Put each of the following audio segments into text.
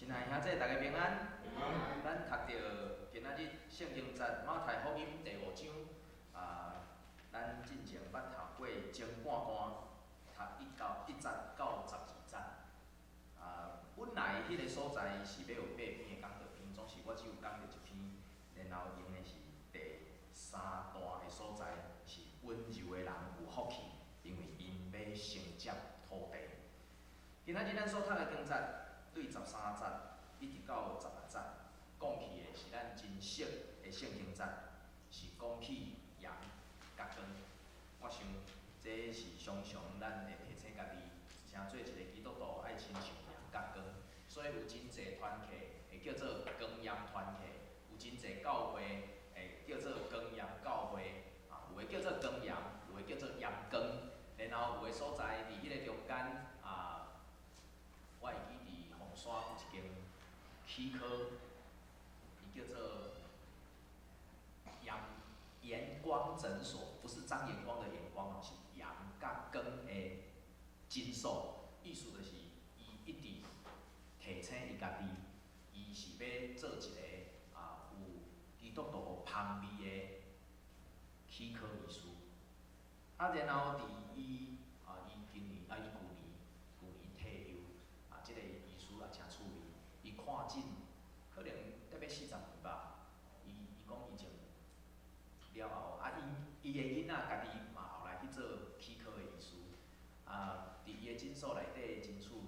親愛兄弟，大家平安。咱讀著今仔日聖經節馬太福音第五章，啊，咱進前捌讀過前半段，讀1到1節到12節。啊，本來彼個所在是欲有八篇的講道篇，總是我只有講著一篇，然後用的是第三段的所在，是溫柔的人有福氣，因為𪜶欲承接土地。今仔日咱所讀的經節，對13節一直到16節，講起的是咱真熟的聖經節，是講起鹽佮光。我想這是常常咱會提醒家己，成做一個基督徒愛親像鹽佮光。所以有真濟團契會叫做光鹽團契，有真濟教會會叫做光鹽教會，啊，有的叫做光鹽，有的叫做鹽光。然後有的所在佇彼個中間啊，我會記佇鳳山有一間齒科，伊叫做鹽鹽光診所，不是張眼光的眼光哦，是鹽佮光的診所。意思就是伊一直提醒伊家己，伊是欲做一个啊有基督徒芳味的齒科醫師。啊，然後佇伊啊，伊今年啊，伊舊年退休，啊，這個醫師也誠趣味，伊看診可能得欲40年吧，伊講伊從了後，啊，伊的囡仔家己嘛後來去做齒科的醫師，啊，佇伊的診所內底真趣味，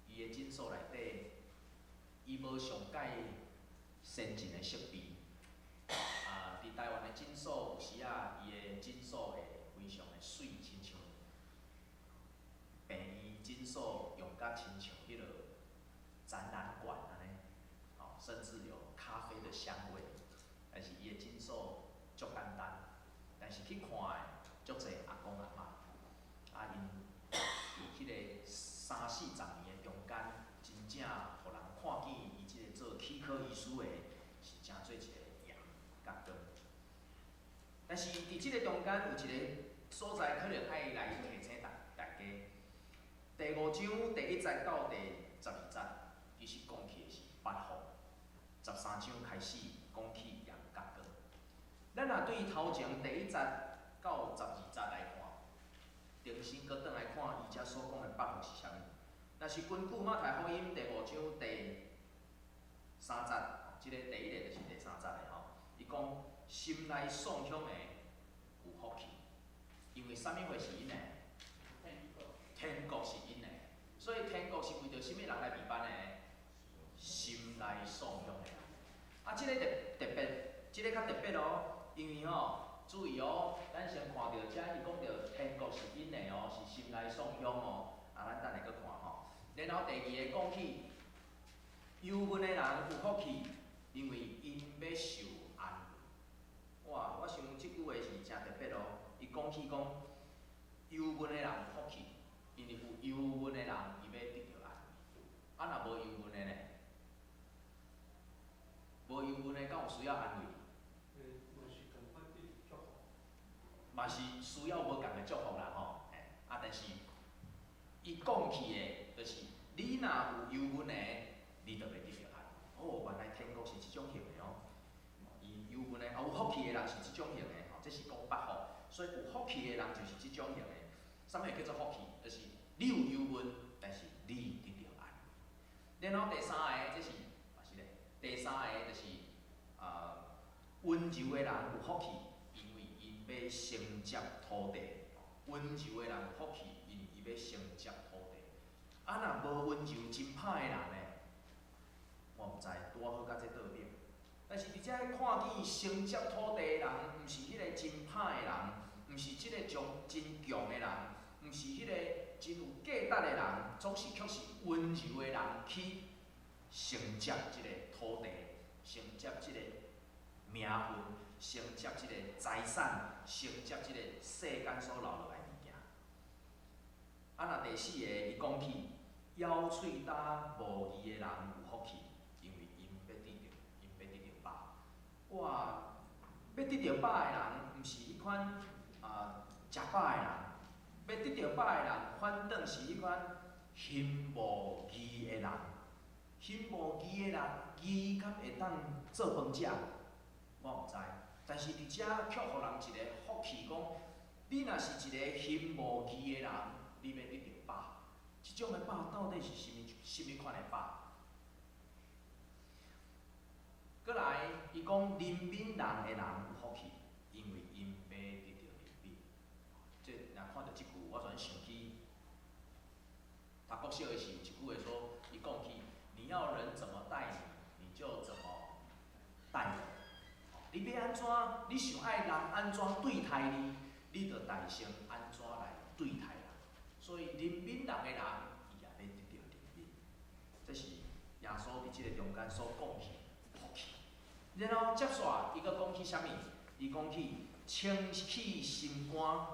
伊的診所內底，伊無上蓋先進的設備，啊，佇台灣的診所有時仔伊的診所會非常的媠，親像病院診所用甲親像彼落展覽館按呢，吼，甚至有咖啡的香味，但是伊的診所足簡單，但是去看的足濟阿公阿嬤，啊，𪜶佇彼個三四十年的中間，真正予人看見伊這個做齒科醫師的，是誠做一個鹽佮光。但是佇這個中間有一個所在，可能愛來提醒大家。第五章第一節到第12節，其實講起的是八福。13章開始講起鹽佮光。咱若對頭前第一節到十二節來看，重新閣轉來看伊遮所講的八福是啥物？若是根據馬太福音第五章第三節，這個第一个就是第三節的吼。伊講心內喪胸的有福氣，因為啥物貨是𪜶的？天國是𪜶的，所以天國是為著啥物人來預辦的？心內喪胸的人。啊，這個特特別，這個較特別哦，因為吼，注意哦，咱先看著遮伊講著天國是𪜶的哦，是心內喪胸哦。啊，咱等下閣看吼。然後第二个講起，憂悶的人有福氣，因為𪜶欲受安慰。哇，我想這句話是誠特別哦。伊講起講，憂悶的人有福氣，因為有憂悶的人，伊欲得著安慰。啊，若無憂悶的呢？無憂悶的，敢有需要安慰？嘛是仝款的祝福。嘛是需要無仝的祝福啦吼，嘿，啊，但是伊講起的，就是你若有憂悶的，你就欲得著安慰。哦，原來天國是這種型的哦。伊憂悶的，啊，有福氣的人是這種型的吼，這是講八福，所以有福氣的人就是這種型的。啥物叫做福氣？就是你有憂悶，但是你得著安慰。然後第三个，這是嘛是咧，第三个就是啊，溫柔的人有福氣，因為𪜶欲承接土地。溫柔的人有福氣，因為伊欲承接土地。啊，若無溫柔、真歹的人呢？我毋知拄仔好佮這倒轉。但是佇遮看見承接土地的人，毋是彼個真歹的人，毋是這个將真強的人，毋是彼個真有價值的人，總是卻是溫柔的人去承接這个土地，承接這个名分，承接這个財產，承接這個世間所留落來的物件。啊，若第四个，伊講起枵喙焦無義的人有福氣，因為𪜶欲得著飽。哇，欲得著飽的人，毋是彼款啊食飽的人，欲得著飽的人，反轉是彼款行無義的人，行欣慕義的人，義敢會當做飯食？我毋知。但是佇遮卻予人一個福氣，講你若是一個欣慕義的人，你欲得著飽。這種的飽到底是啥物？啥物款的飽？閣來，伊講憐憫人的人有福氣，因為𪜶欲得著憐憫。這若看著這句，我突然想起讀國小的時，有一句話說，伊講起，你要人怎麼待你，你就怎麼待人。你欲按怎？你想愛人按怎對待你，你就代先按怎來對待人。所以憐憫人的人，伊也欲得著憐憫。這是耶穌佇這个中間所講起福氣。然後接紲，伊閣講起啥物？伊講起清氣心肝，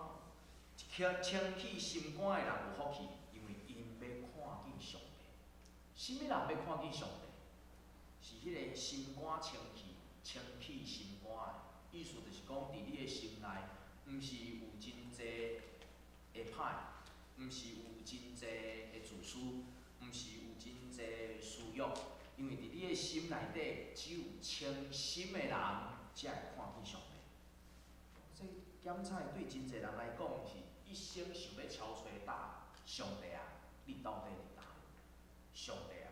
清氣心肝的人有福氣，因為𪜶欲看見上帝。啥物人欲看見上帝？是彼个心肝清氣、清氣心肝的。意思就是講，佇你的心內，毋是有真濟的歹，毋是有真濟的自私，毋是有真濟私欲。因為佇你的心內底，只有清心的人，才會看見上帝。這檢採對真濟人來講，是一生想欲敲揣答上帝啊，你到底佇佗落？上帝啊，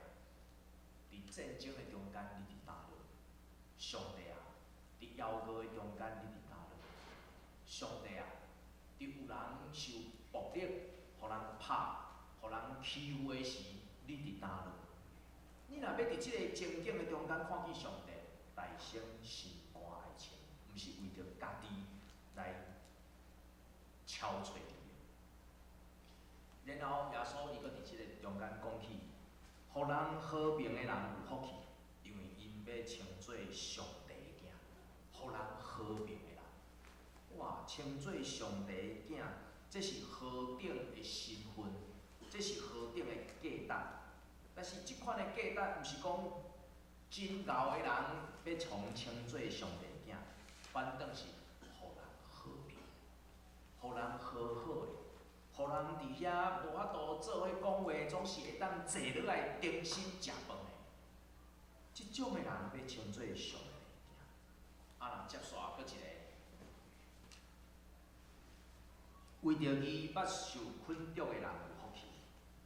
佇戰爭的中間，你佇佗落？上帝啊，佇枵餓的中間，你佇佗落？上帝啊，佇有人受暴力，予人拍，予人欺負的時，你佇佗落？你若欲佇這个情景的中間看見上帝，代先心肝愛清，毋是為著家己來敲揣伊的。然後耶穌伊閣佇這个中間講起，予人和平的人有福氣，因為𪜶欲稱做上帝的囝。予人和平的人，哇，稱做上帝的囝，這是何等的身份，這是何等的價值。但是這款的價值，毋是講真𠢕的人欲創稱做上帝的囝，反倒是予人和平，予人和好的，予人佇遐無法度做伙講話，總是會當坐落來重新食飯的。這種的人欲稱做上帝的囝。啊，若接紲閣一个，為著義捌受困著的人有福氣，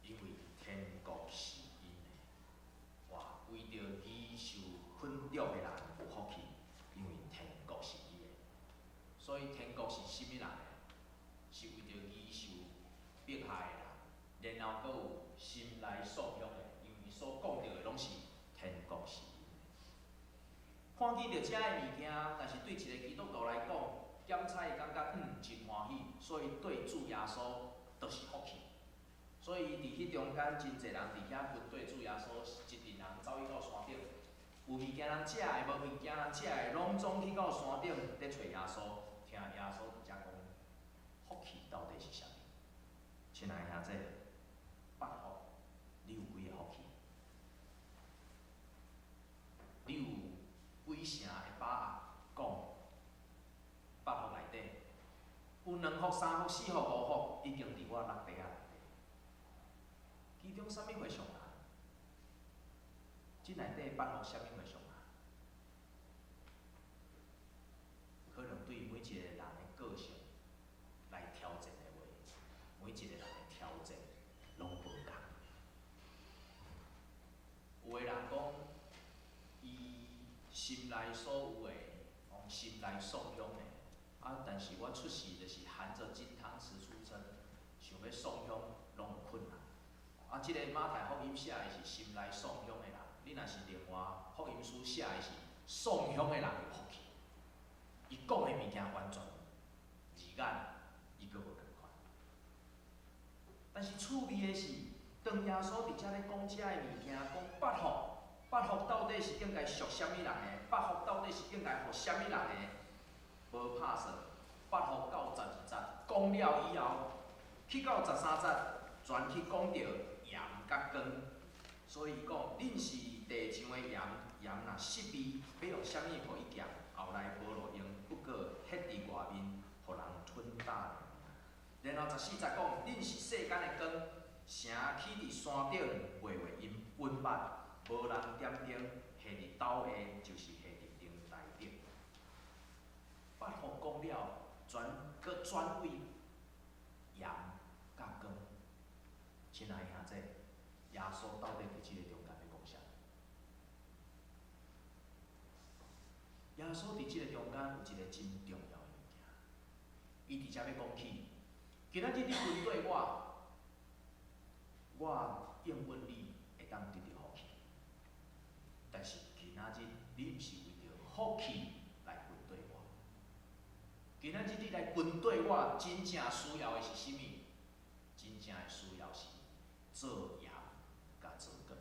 因為天國是𪜶的。哇，為著義受困著的人有福氣，因為天國是伊的。所以天國是啥物人的？是為著義受迫害的人，然後閣有心內送香的，因為伊所講著的攏是天國是𪜶的。看見著遮的物件，但是對一个基督徒來講，檢採伊感覺真歡喜，所以對主耶穌就是福氣。所以佇彼中間真濟人佇遐跟綴主耶穌，一陣人走去到山頂，有物件通食的，無物件通食的，攏總去到山頂咧揣耶穌，聽耶穌佇遮講福氣到底是啥物。親愛的兄弟，八福，你有幾个福氣？你有幾成的把握講八福內底有兩福、三福、四福、五福，已經佇我腹袋仔內底。其中啥物貨上難？這內底八福啥物貨上難？可能對每一个人的個性來挑戰的話，每一个人的挑戰攏無仝。有的人講，伊心內所有的，講心內送香的，啊，但是我出世就是含著金湯匙出生，想欲送香攏有困難。啊，這个馬太福音寫的是心內送香的人，你若是另外福音書寫的是送香的人有福氣。伊講的物件完全字眼，伊閣無仝款。但是趣味的是，當耶穌佇遮咧講遮的物件，講八福，八福到底是應該屬啥物人的？八福到底是應該予啥物人的？無拍算，八福到12節講了以後，去到13節，全去講著鹽佮光。所以伊講，恁是地上的鹽，鹽若失味，欲用啥物予伊鹹？後來無路用，不過歇佇外面，予人吞踏。然後14節講，恁是世間的光，城起佇山頂，袂會隱瞞。無人點燈，下佇斗下，就是下佇燈臺頂。八福講了，轉閣轉為鹽佮光。親愛兄弟，耶穌到底佇這个中間欲講啥？耶穌佇這个中間有一个真重要的物件，伊佇遮欲講起，今仔日你跟綴我，我應允你會當得著福氣。但是今仔日你毋是為著福氣來跟綴我，今仔日你來跟綴我，真正需要的是啥物？真正的需要是做鹽佮做光。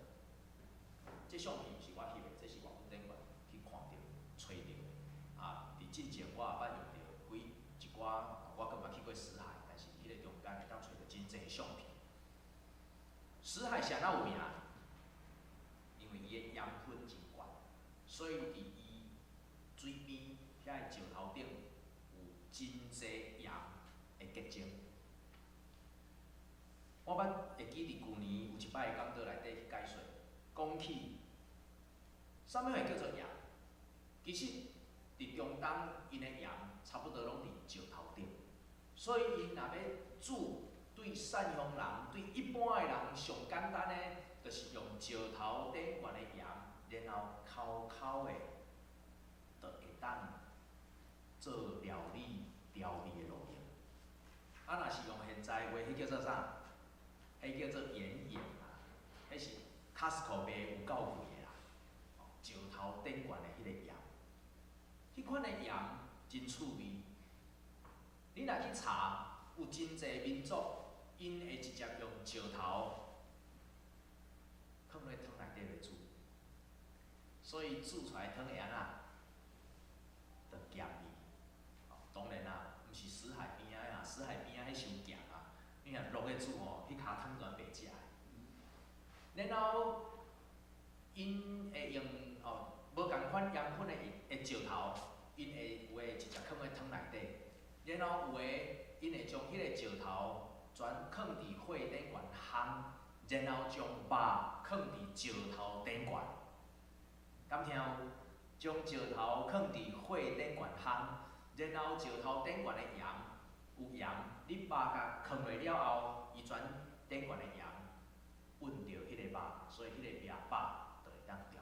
這相片毋是我翕的，這是我阮頂懸去看著、揣著的。啊，佇進前我也捌用著幾一寡，我閣捌去過死海，但是彼个中間會當揣著真濟相片。死海是按怎有名？因為伊的鹽分真懸，所以佇伊水邊遐个石頭頂有真濟鹽的結晶。我捌會記佇舊年有一擺講道內底去解說，講起啥物會叫做鹽？其實佇中東，𪜶的鹽差不多攏佇石頭頂，所以𪜶若欲煮，對散鄉人、對一般的人上簡單的，就是用石頭頂懸的鹽，然後摳摳的，就會當做料理調味的路用。啊，若是用現在話，彼叫做啥？彼叫做岩鹽啦，彼是 Costco 賣有夠貴的啦。石頭頂懸的彼個鹽，彼款的鹽真趣味。你若去查，有真濟民族，𪜶會直接用石頭囥咧湯內底咧煮，所以煮出來湯會按怎？就鹹味。當然啦，毋是死海邊仔啊，死海邊仔彼傷鹹啊，你若落去煮吼，彼跤湯全袂食的。然後，𪜶會用哦，無仝款鹽分的的石頭，𪜶會有的直接囥咧湯內底，然後有的𪜶會將彼個石頭全囥佇火頂懸烘，然後將肉囥佇石頭頂懸。敢聽有？將石頭囥佇火頂懸烘，然後石頭頂懸的鹽有鹽，你肉共囥落了後，伊全頂懸的鹽溫著彼個肉，所以彼個肉就會當調味。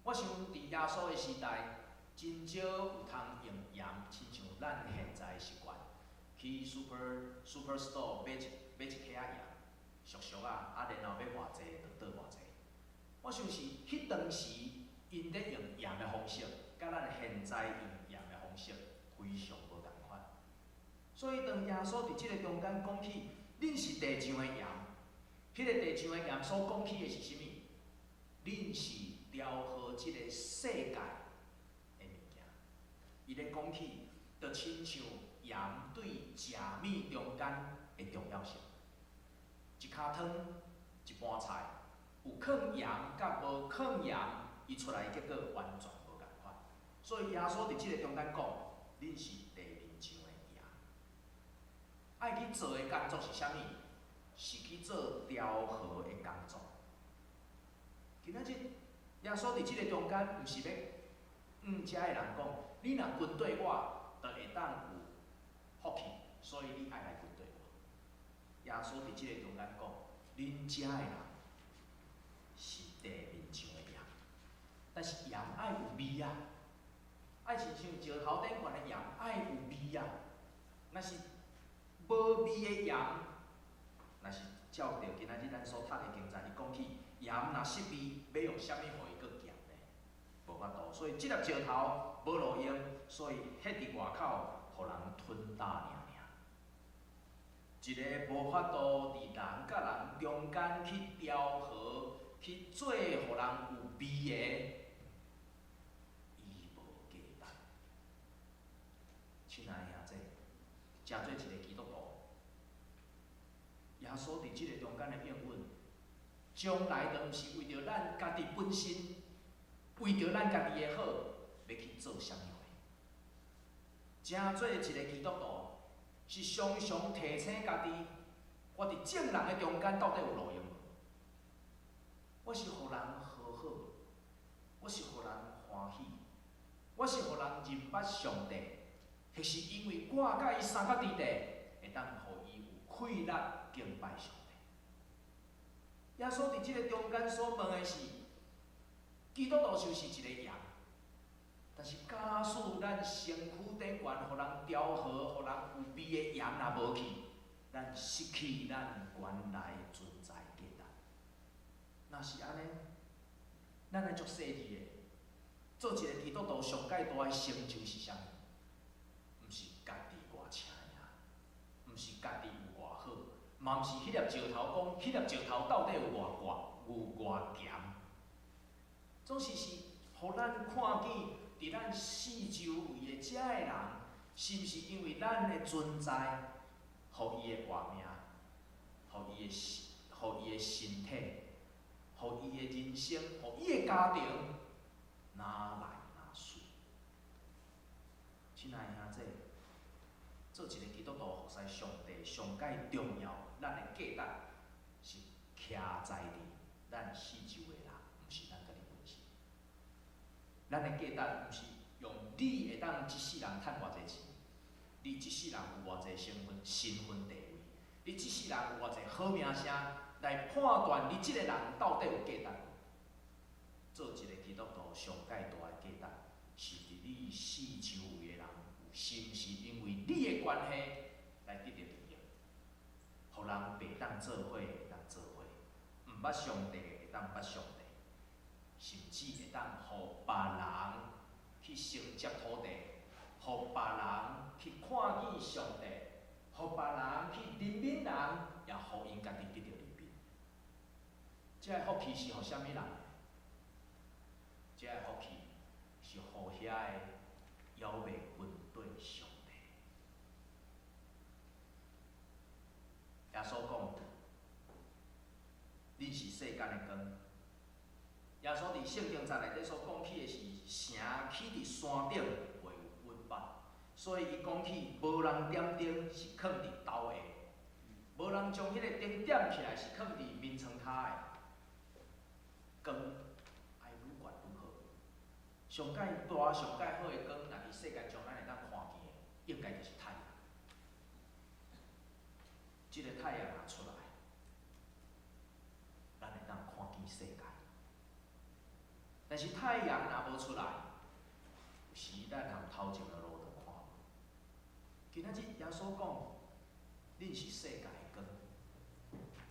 我想佇耶穌的時代，真少有通用鹽，親像咱現在習慣，去 super store 買一克仔鹽，俗俗仔，啊，然後欲偌濟就倒偌濟。我想是彼當時𪜶咧用鹽的方式，佮咱現在用鹽的方式非常無仝款。所以當耶穌佇這个中間講起，恁是地上的鹽，彼个地上的鹽所講起的是啥物？恁是調和這个世界的物件。伊咧講起，就親像鹽對食物中間的重要性。一跤湯，一盤菜，有囥鹽佮無囥鹽，伊出來結果完全無仝款。所以耶穌佇這个中間講，恁是地面上的鹽，愛去做的工作是啥物？是去做調和的工作。今仔日耶穌佇這个中間，毋是欲向遮的人講，你若跟綴我，就會當有福氣，所以你愛來跟綴我。耶穌佇這个中間講，恁遮的人是地面上的鹽，但是鹽愛有味啊，愛親像石頭頂懸的鹽愛有味啊。若是無味的鹽，若是照著今仔日咱所讀的經節，伊講起鹽若失味，欲用啥物予伊閣鹹呢？無法度，所以這粒石頭無路用，所以歇佇外口，予人吞膽爾爾。一个無法度佇人佮人中間去調和、去做予人有味的，伊無價值。親愛的兄弟，誠做一个基督徒，耶穌佇這个中間的應允，將來都毋是為著咱家己本身，為著咱家己的好，欲去做啥物貨。誠做一个基督徒，是常常提醒家己，我佇眾人的中間到底有路用無？我是予人認捌上帝，彼是因為我佮伊相佮佇地，會當予伊有氣力敬拜上帝。耶穌佇這个中間所問的是，基督徒就是一個鹽，但是假使咱身軀頂懸予人調和，予人有味的鹽若無去，咱失去咱原來存在價值。若是按呢，咱愛足細膩的，做一个基督徒上蓋大的成就是啥物？毋是家己偌請名，毋是家己有偌好，嘛毋是彼粒石頭講，彼粒石頭到底有偌懸，有偌鹹。總是是，予咱看見佇咱四周圍的遮的人，是毋是因為咱的存在，予伊的活命，予伊的身體，予伊的人生，予伊的家庭，若來若媠。親愛的兄弟，做一个基督徒服侍上帝上蓋重要，咱的價值是徛在佇咱四周的人，毋是咱家己本身。咱的價值毋是用你會當這世人趁偌濟錢，你這世人有偌濟身份地位，你這世人有偌濟好名聲，來判斷你這个人到底有價值。做一个基督徒上蓋大的價值，是佇你四周圍的人，是毋是因為你的關係來得著利益，予人袂當做伙會當做伙，毋捌上帝會當捌上帝，甚至會當予別人去承接土地，予別人去看見上帝，予別人去憐憫人，也予𪜶家己得著憐憫。這个福氣是予啥物人？這个福氣是予遐个猶未跟綴上帝。耶穌講：恁是世間的光。耶穌佇聖經節內底所講起的是城起佇山頂袂有隱瞞，所以伊講起無人點燈是囥佇斗下，無人將彼个燈點起來是囥佇眠床跤的。光愛愈懸愈好，上蓋大、上蓋好的光，若佇世間上咱會當看見的，應該就是太陽。這个太陽若出來，咱會當看見世界。但是太陽若無出來，有時咱含頭前的路都看無。今仔日耶穌講，恁是世界的光。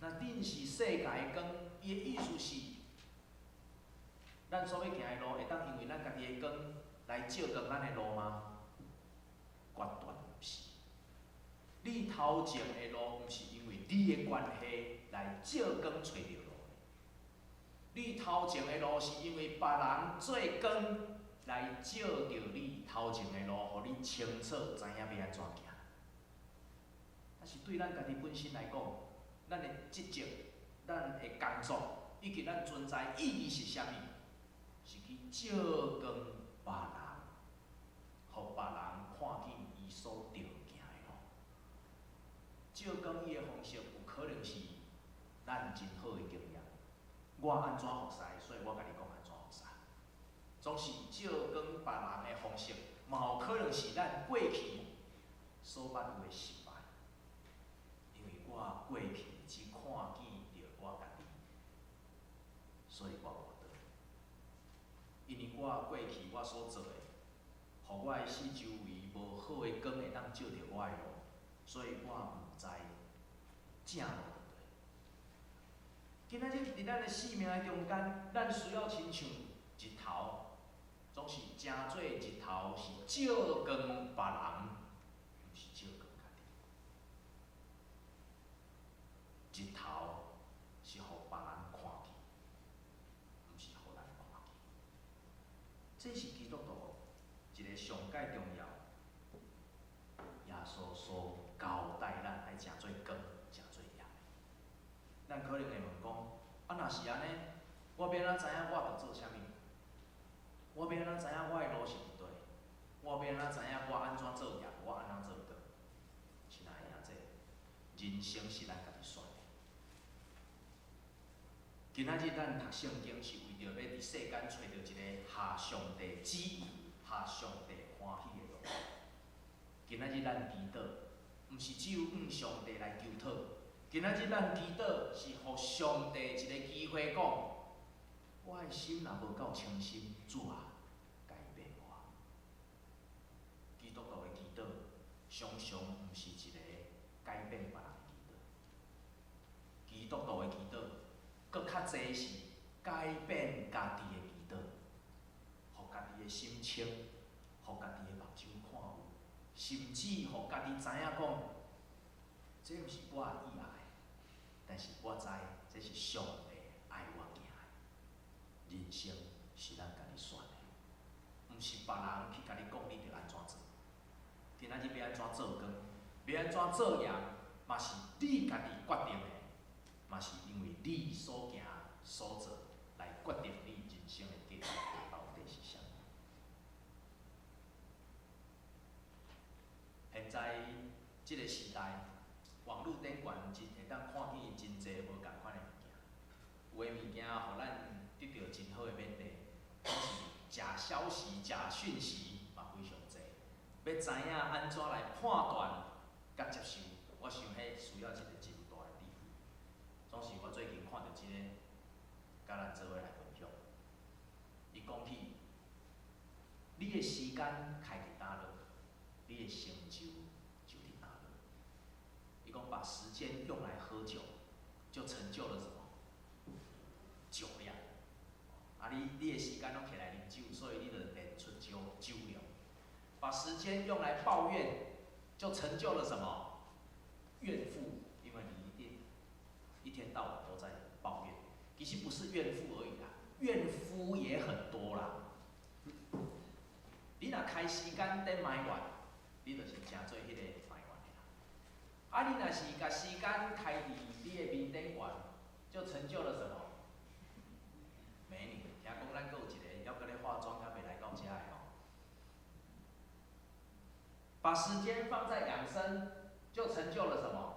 若恁是世界的光，伊的意思是，咱所欲行的路，會當因為咱家己的光來照光咱的路嗎？絕對毋是。你頭前的路，毋是因為你的關係來照光揣著路。你頭前的路是因為別人做光來照著你頭前的路，予你清楚知影欲按怎行。但是對咱家己本身來講，咱的職責、咱的工作以及咱存在意義是啥物？是去照光別人，予別人看見伊所著行的路。照光伊的方式，有可能是咱真好的經驗。我按怎服侍，所以我共你講按怎服侍。總是照光別人的方式，嘛有可能是咱過去所捌有的失敗。因為我過去只看見著我家己，所以我跋倒。因為我過去我所做的，予我的四周圍無好的光會當照著我的路，所以我毋知正路佇佗。今仔日佇咱的生命的中間，咱需要親像日頭，總是誠做日頭是照光別人，毋是照光家己。日頭是予別人看見，毋是予咱看見。這是基督徒一个上蓋重要，耶穌所交代咱愛誠做光，誠做鹽。咱可能會問講，啊，若是按呢，我欲按怎知影我著做啥物？我欲按怎知影我的路是佇佗？我欲按怎知影我按怎做鹽，我按怎做光？親愛的兄弟，人生是咱家己選的。今仔日咱讀聖經是為著欲佇世間揣著一个合上帝旨意、合合上帝歡喜的路。今仔日咱祈禱，毋是只有向上帝來求討。今仔日咱祈禱是予上帝一个機會講，我的心若無夠清心，主啊，改變我。基督徒的祈禱，常常毋是一個改變別人的祈禱。基督徒的祈禱，閣較濟是改變家己的祈禱，予家己的心清，予家己的目睭看有，甚至予家己知影講，這毋是我意愛，但是我知這是上帝愛我行的。人生是咱家己選的，毋是別人去共你講你著按怎做。今仔日欲按怎做光，欲按怎做鹽，嘛是你家己決定的，嘛是因為你所行所做來決定你人生的價值到底是啥物。現在這个時代，網路頂懸真會當看見真濟無仝款的物件，有的物件予咱得著真好的勉勵，但是假消息、假訊息嘛非常濟。欲知影按怎來判斷佮接受，我想彼需要一個真大的智慧。總是我最近看著這个，佮咱做伙來分享。伊講起，你的時間開佇佗落，你的成就就佇佗落。伊講把時間用來喝酒，就成就了什麼？酒量。啊你的時間攏摕來啉酒，所以你就練出酒量。把時間用來抱怨，就成就了什麼？怨婦，因為你一定一天到晚都在抱怨。其實不是怨婦而已啦，怨夫也很多啦。你若開時間佇埋怨，你就是成做彼個埋怨的人。啊，你若是共時間開佇你的面頂懸，就成就了什麼？美女。聽講咱閣有一個猶閣咧化妝，猶未來到遮的吼。把時間放在養生，就成就了什麼？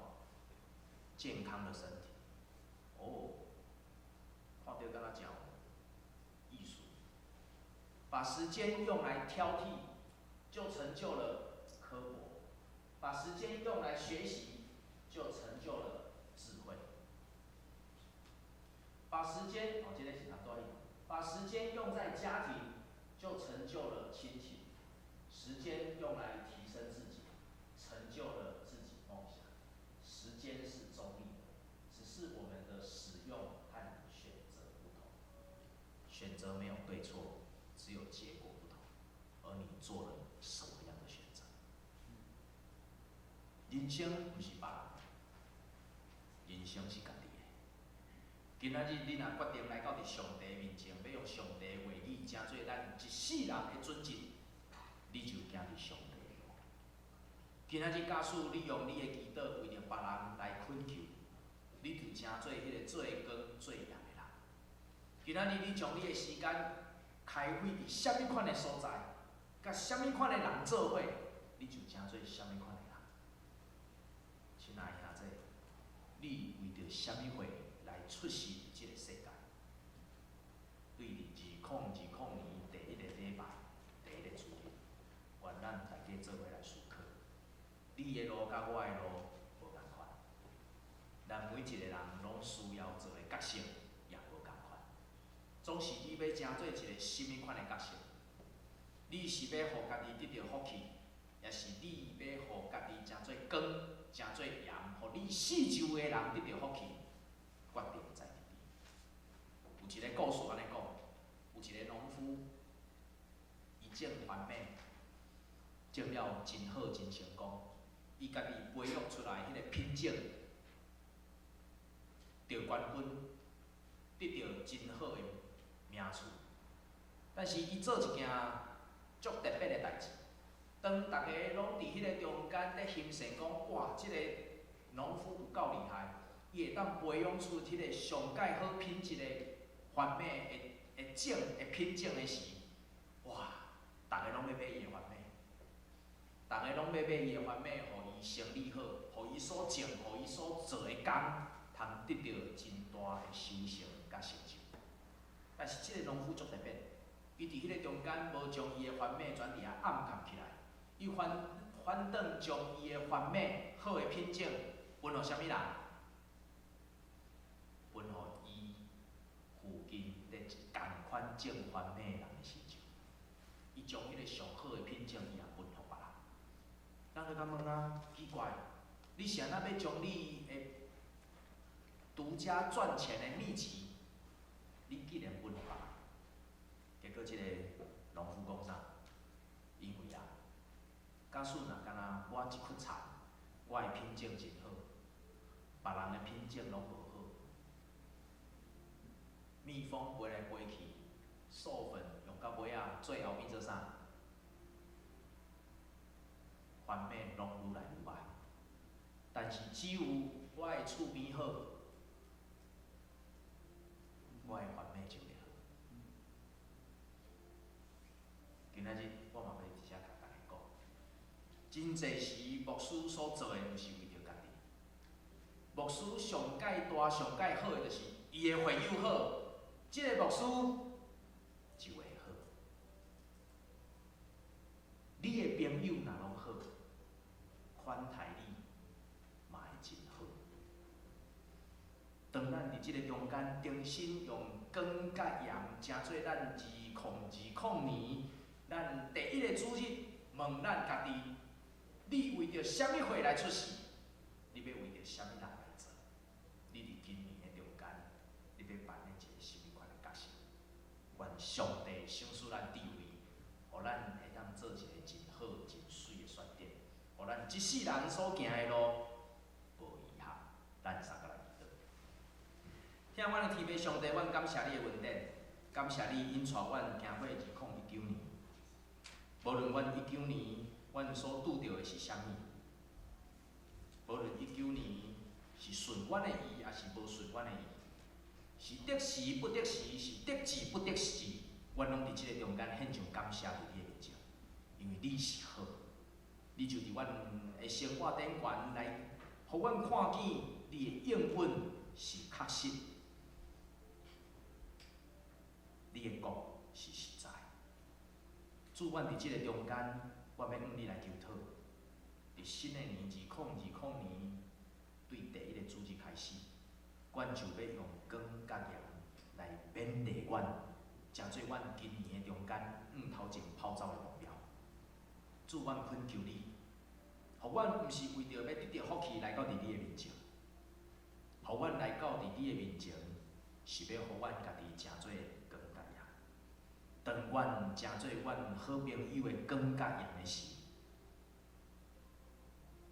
健康的身體。哦，看著敢若誠有意思。把時間用來挑剔，就成就了刻薄；把時間用來學習，就成就了智慧。把時間，哦，這个是較短。把時間用在家庭，就成就了親情；時間用來提升自己，成就了自己夢想。時間是中立的，只是我們的使用和選擇不同。選擇沒有對錯，只有結果不同。而你做了什麼樣的選擇？人生毋是別人的，人生是家己的。今仔日你若決定來到佇上帝面前，欲用上帝的話語，成做咱一世人的準則，你就行佇上帝的路。今仔日假使你用你的祈禱為著別人來懇求，你就成做彼个做光做鹽的人。今仔日你將你的時間開費佇啥物款的所在，佮啥物款的人做伙，你就成做啥物款的人。親愛的兄弟，你為著啥物貨來出世佇這个世界？對佇2020年第一個禮拜，第一個主日，願咱大家做伙來思考。你的路佮我的路無仝款，咱每一個人攏需要做的角色也無仝款。總是你欲成做一個啥物款的角色？你是欲予家己得著福氣，抑是你欲予家己成做光、成做鹽，予你四周的人得著福氣？決定在佇你。有一个故事按呢講，有一个農夫，伊種番麥，種了真好，真成功。伊家己培育出來彼个品種，得冠軍，得著真好的名次。但是伊做一件足特別的代誌，當逐家攏佇彼个中間咧欣賞講，哇，這个農夫有夠厲害，伊會當培養出彼個上蓋好品質的番麥的的種的品種的時，哇，逐家攏欲買伊的番麥，逐家攏欲買伊的番麥，予伊生意好，予伊所種，予伊所做的工，通得著真大的收成佮成就。但是這个農夫足特別，伊佇彼个中間無將伊的番麥全佇遐暗崁起來，伊反轉將伊的番麥好的品種分予啥物人？分予伊附近佇仝款種番麥的人的身上。伊將彼个上好的品種，伊也分予別人。人就共問啊，奇怪，你是按怎欲將你的獨家賺錢的秘籍，你竟然分予別人？結果這个農夫講啥？因為啊，假使若敢若我一窟田，我的品種真好，別人的品種攏無好，蜜蜂飛來飛去，授粉用到尾仔，最後變做啥？番麥攏愈來愈歹。但是只有我的厝邊好，我的番麥就會好。今仔日我嘛欲佇遮共大家講，真濟時牧師所做的，毋是為著家己。牧師上蓋大、上蓋好的，就是伊的會友好，這个牧師就會好。你的朋友若攏好，款待你嘛會真好。當咱佇這个中間重新用光佮鹽，成做咱2020年咱第一个主日，問咱家己：你為著啥物貨來出世？你欲為著啥物人來做？你佇今年的中間，你欲扮演一个啥物款的角色？願上帝賞賜咱智慧，予咱會當做一个真好、真媠的選擇，予咱這世人所行的路無遺憾。咱三個來祈禱。疼阮的天父上帝，阮感謝你的恩典，感謝你引帶阮行過2019年。無論阮一九年，阮所拄著的是啥物，無論一九年是順阮的意，抑是無順阮的意，是得時不得時，是得志不得志，阮攏佇這个中間獻上感謝佇你的面前，因為你是好，你就佇阮的生活頂懸來，予阮看見你的應允是確實，你的國是實在。主，阮佇這个中間，我欲向你來求討。佇新的年2020年，對第一个主日開始，阮就欲用光佮鹽來勉勵阮，成做阮今年的中間向頭前跑走的目標。主，阮懇求你，予阮毋是為著欲得著福氣來到佇你的面前，予阮來到佇你的面前，是欲予阮家己成做光佮鹽。當阮成做阮好朋友的光佮鹽的時，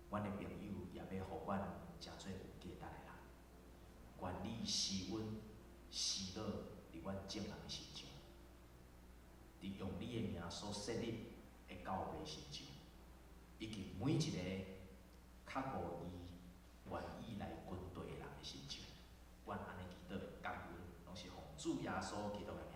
阮的朋友也欲予阮成做有價值的人。願你施恩施樂佇阮眾人的身上，佇用你的名所設立的教會身上，以及每一个較誤伊願意來跟隨的人的身上，阮按呢祈禱感恩，攏是奉主耶穌基督的名。